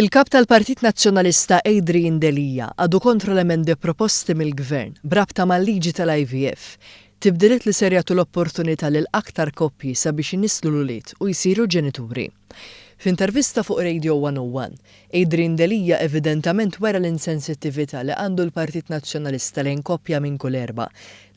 Il-Kap tal-Partit Nazzjonalista Adrian Delia għadu kontra l-emendi proposti mill-Gvern b'rabta mal-liġi tal-IVF, tibdiliet li ser jagħtu l-opportunità lil aktar koppji sabiex inisslu l-ulied u jsiru ġenituri. F'intervista fuq Radio 101, Adrian Delia evidentament wera l-insensittività li għandu l-Partit Nazzjonalista lejn koppja minn kull erbgħa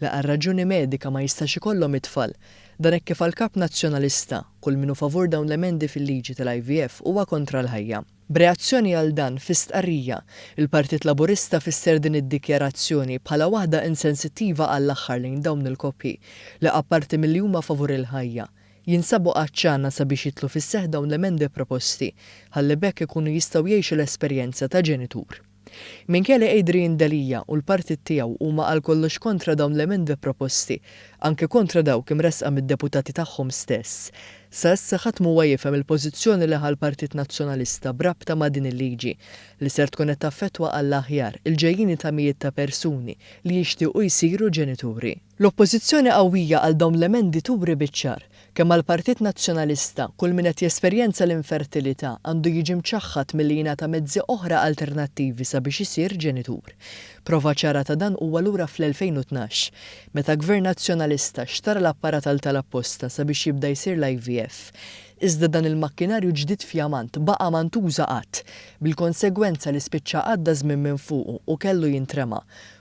li għal raġuni medika ma jistax ikollhom it-tfal. Dan hekk kif għall-Kap Nazzjonalista, kull min hu favur dawn l-emendi fil-liġi tal-IVF huwa kontra l-ħajja. B'reazzjoni għal dan, fi stqarrija, il-Partit Laburista fisser din id-dikjarazzjoni bħala waħda insensittiva għall-aħħar lejn dawn il-koppji li apparti milli huma favur il-ħajja, jinsabu għatxana sabiex jidħlu fis-seħħ dawn l-emendi proposti ħalli b'hekk ikunu jistgħu jgħixu l-esperjenza ta' ġenitur. Minkejja li Adrian Delia u l-partit tiegħu huma għal kollox kontra dawn l-emendi proposti, anke kontra dawk imressqa mid-deputati tagħhom stess, sa issa ħadd m'huwa jifhem il-pożizzjoni li ħa l-Partit Nazzjonalista b'rabta ma' din il-liġi li ser tkun qed taffettwa għall-aħjar il-ġejjieni ta' mijiet ta' persuni li jixtiequ jsiru ġenituri. L-oppożizzjoni qawwija għal dawn l-emendi turi biċ-ċar kemm għall-Partit Nazzjonalista kull min qed jesperjenza l-infertilità għandu jiġi mċaħħad milli jingħata mezzi oħra alternattivi sabiex isir ġenitur. Prova ċara ta' dan huwa lura fl-2012, meta Gvern Nazzjonalista xtara l-apparat għal tal-apposta sabiex jibda jsir l-IVF. Iżda dan il-makkinarju ġdid fjamant baqa' ma ntuża qatt, bil-konsegwenza li spiċċa għadda żmien minn fuqu u kellu jintrema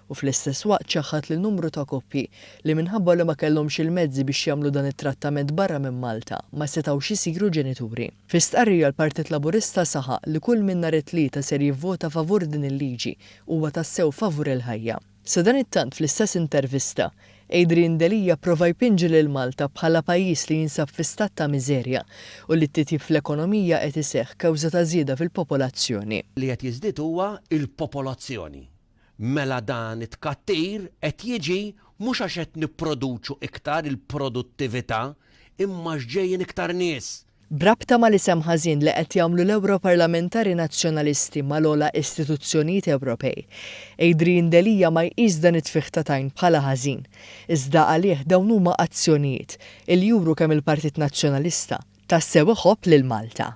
u fl-istess waqt ċaħħad lil numru ta' koppji li minħabba li ma kellhomx il-mezzi biex jagħmlu dan it-trattament barra minn Malta ma setgħux isiru ġenituri. Fi stqarrija l-Partit Laburista saħaq li kull min nhar it-Tlieta ser jivvota favur din il-liġi huwa tassew favur il-ħajja. Sadanittant fl-istess intervista, Adrian Delia pprova jpinġi lil Malta bħala pajjiż li jinsab fi stat ta' miżerja u li t-titjib fl-ekonomija qed iseħħ kawża ta' żieda fil-popolazzjoni. Li qed jiżdied huwa l-popolazzjoni. Mela dan it-tkattir qed jiġi mhux għax qed nipproduċu iktar il-produttività imma għax ġejjin iktar nies. B'rabta mal-isem ħażin li qed jagħmlu l-Ewroparlamentari Nazzjonalisti mal-ogħla istituzzjonijiet Ewropej, Adrian Delia ma jqis dan it-tfigħ ta' tajn bħala ħażin, iżda għalih dawn huma azzjonijiet li juru kemm il-Partit Nazzjonalista tassew iħobb lil Malta.